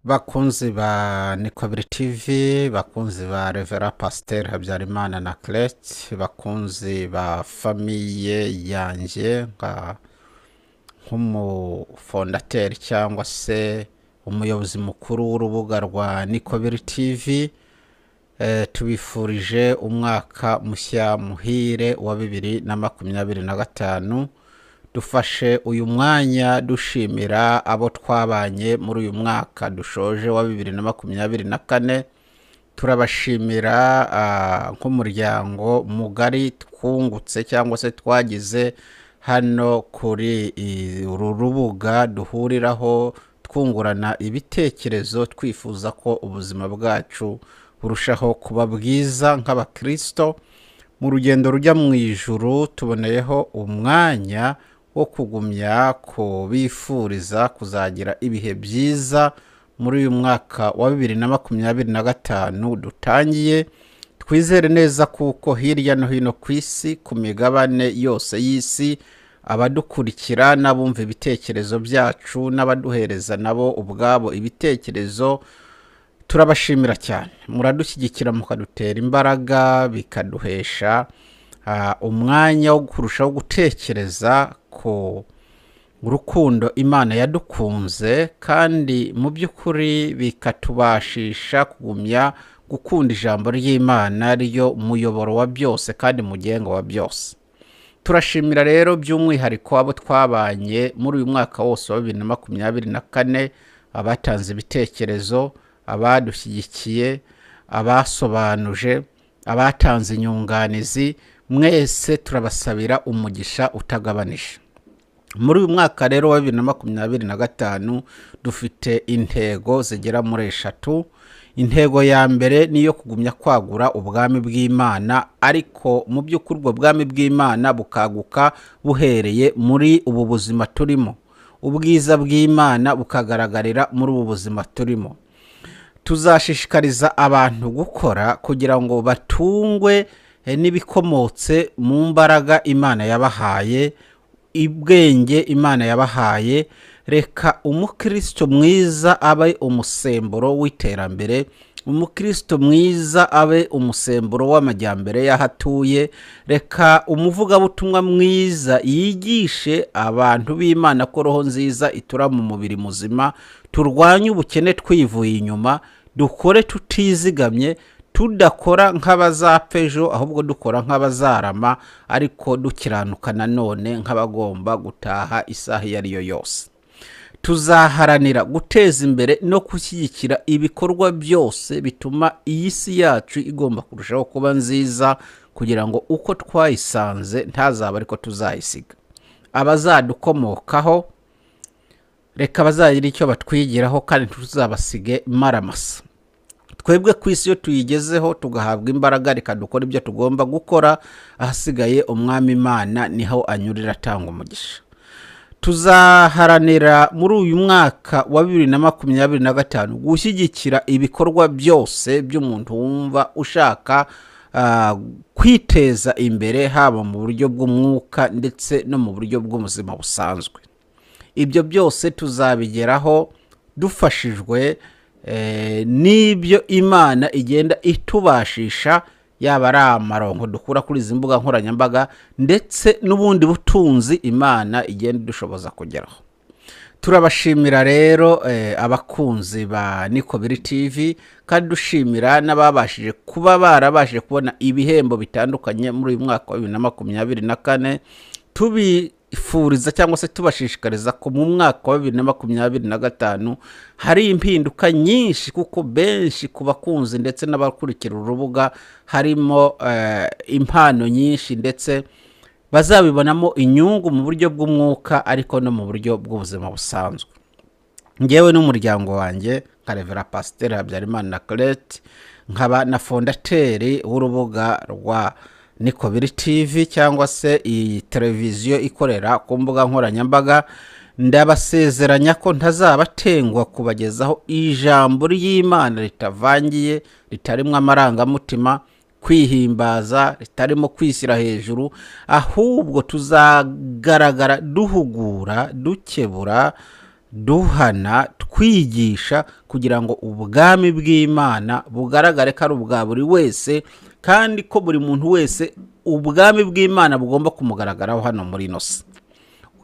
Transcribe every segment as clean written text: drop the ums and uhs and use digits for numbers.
Bakunzi ba Nikobiri TV, bakunzi ba Reverend Pasteur Habyarimana na Clet, bakunzi ba famille yanjye nka nk'umufondateri cyangwa se umuyobozi mukuru w'urubuga rwa Nikobiri TV, tubifurije umwaka mushya muhire wa 2025. Dufashe uyu mwanya dushimira abo twabanye muri uyu mwaka dushoje wa 2024. Turabashimira nk'umuryango mugari twungutse cyangwa se twagize hano kuri uru rubuga duhuriraho twungurana ibitekerezo, twifuza ko ubuzima bwacu burushaho kuba bwiza nk'abakristo mu rugendo rujya mu ijuru. Tuboneyeho umwanya wo kugumya kubifuriza kuzagira ibihe byiza muri uyu mwaka wa 2025 dutangiye. Twizere neza kuko hirya no hino ku isi, ku migabane yose y'isi, abadukurikira n'abumva ibitekerezo byacu n'abaduhereza nabo ubwabo ibitekerezo, turabashimira cyane. Muradushyigikira, mukadutera imbaraga, bikaduhesha umwanya wo kurushaho gutekereza ku rukundo Imana yadukunze, kandi mu by'ukuri bikatubashisha kugumya gukunda ijambo ry'Imana, ryo muyoboro wa byose kandi mugenga wa byose. Turashimira rero by'umwihariko abo twabanye muri uyu mwaka wose wa 2024, abatanze ibitekerezo, abadushyigikiye, abasobanuje, abatanze inyunganizi. Mwese turabasabira umugisha utagabanije. Muri uyu mwaka rero wa 2025 dufite intego zigera muri 3. Intego ya mbere ni iyo kugumya kwagura ubwami bw'Imana, ariko mu by'ukuri ubwo bwami bw'Imana bukaguka buhereye muri ubu buzima turimo, ubwiza bw'Imana bukagaragarira muri ubu buzima turimo. Tuzashishikariza abantu gukora kugira ngo batungwe n'ibikomotse mu mbaraga Imana yabahaye, ubwenge Imana yabahaye. Reka umukristo mwiza abe umusemburo w'iterambere, umukristo mwiza abe umusemburo w'amajyambere y'ahatuye. Reka umuvugabutumwa mwiza yigishe abantu b'Imana ko roho nziza itura mu mubiri muzima. Turwanye ubukene twivuye inyuma, dukore tutizigamye, tudakora nk'abazapfa ejo, ahubwo dukora nk'abazarama, ariko dukiranuka nanone nk'abagomba gutaha isaha iyo ari yo yose. Tuzaharanira guteza imbere no gushyigikira ibikorwa byose bituma iyi si yacu igomba kurushaho kuba nziza, kugira ngo uko twayisanze ntazaba ariko tuzayisiga. Abazadukomokaho reka bazagira icyo batwigiraho, kandi ntituzabasige maramasa. Twebwe ku isi iyo tuyigezeho tugahabwa imbaraga, reka dukora ibyo tugomba gukora, ahasigaye umwami Imana niho anyurira atanga umugisha. Tuzaharanira muri uyu mwaka wa 2025 gushyigikira ibikorwa byose by'umuntu wumva ushaka kwiteza imbere, haba mu buryo bw'umwuka ndetse no mu buryo bw'ubuzima busanzwe. Ibyo byose tuzabigeraho dufashijwe n'ibyo Imana igenda itubashisha, yaba ari amaronko dukura kuri izi mbuga nkoranyambaga ndetse n'ubundi butunzi Imana igenda idushoboza kugeraho. Turabashimira rero abakunzi ba Nikobiri TV, kandi dushimira n'ababashije kuba barabashije kubona ibihembo bitandukanye muri uyu mwaka wa 2024. Tubifuriza cyangwa se tubashishikariza ko mu mwaka wa 2025 hari impinduka nyinshi, kuko benshi ku bakunzi ndetse n'abakurikira urubuga harimo impano nyinshi, ndetse bazabibonamo inyungu mu buryo bw'umwuka ariko no mu buryo bw'ubuzima busanzwe. Ngewe n'umuryango wanjye nka Reverend Pasteur Habyarimana na Clet, nkaba na fondateri w'urubuga rwa Nikobiri TV cyangwa se iyi televiziyo ikorera ku mbuga nkoranyambaga, ndabasezeranya ko ntazabatengwa kubagezaho ijambo ry'Imana ritavangiye, ritarimo amarangamutima, kwihimbaza, ritarimo kwishyira hejuru, ahubwo tuzagaragara duhugura, dukebura, Duhana, twigisha, kugira ngo ubwami bw'Imana bugaragare ko ari ubwa buri wese, kandi ko buri muntu wese ubwami bw'Imana bugomba kumugaragaraho hano muri ino si.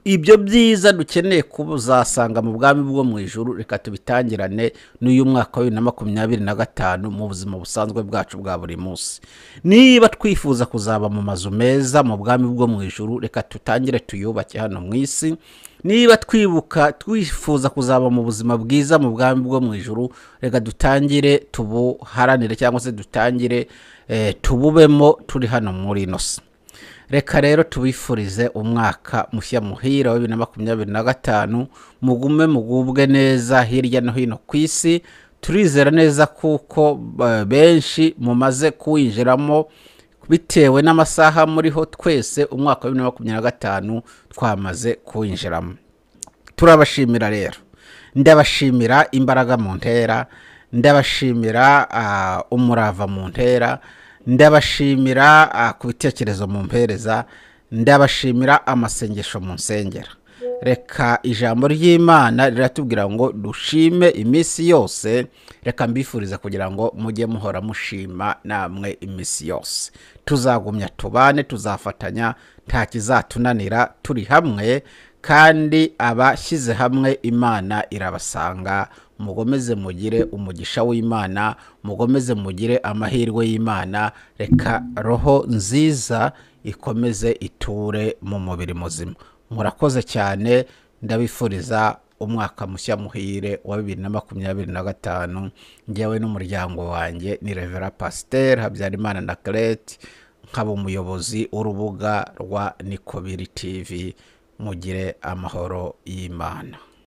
Ibyo byiza dukeneye kubuzasanga mu bwami bwo mu ijuru, reka tubitangirane n'uyu mwaka wa 2025 mu buzima busanzwe bwacu bwa buri munsi. Niba twifuza kuzaba mu mazu meza mu bwami bwo mu ijuru, reka tutangire tuyubake hano mu isi. Niba twibuka twifuza kuzaba mu buzima bwiza mu bwami bwo mu ijuru, reka dutangire tubuharanire, cyangwa se dutangire tububemo turi hano muri ino si. Reka rero tubifurize umwaka mushya muhira wa 2025. Mugume mugubwe neza hirya no hino ku isi. Turizera neza kuko benshi mumaze kuwinjiramo bitewe n'amasaha muriho. Twese umwaka wa 2025 twamaze kuwinjiramo. Turabashimira rero, ndabashimira imbaraga mu ntera, ndabashimira umurava mu ntera, ndabashimira ku bitekerezo mu mpereza, ndabashimira amasengesho mu nsengera. Reka ijambo ry'Imana riratubwira ngo dushime iminsi yose. Reka mbifuriza kugira ngo mujye muhora mushima namwe iminsi yose. Tuzagumya tubane, tuzafatanya, nta kizatunanira turi hamwe, kandi abashyize hamwe Imana irabasanga. Mugomeze mugire umugisha w'Imana, mugomeze mugire amahirwe y'Imana. Reka roho nziza ikomeze iture mu mubiri muzima. Murakoze cyane, ndabifuriza umwaka mushya muhire wa 2025. Njyewe n'umuryango wanjye ni Revera Pasiteri Habyarimana na Clate, nkaba umuyobozi w'urubuga rwa Nikobiri TV. Mugire amahoro y'Imana.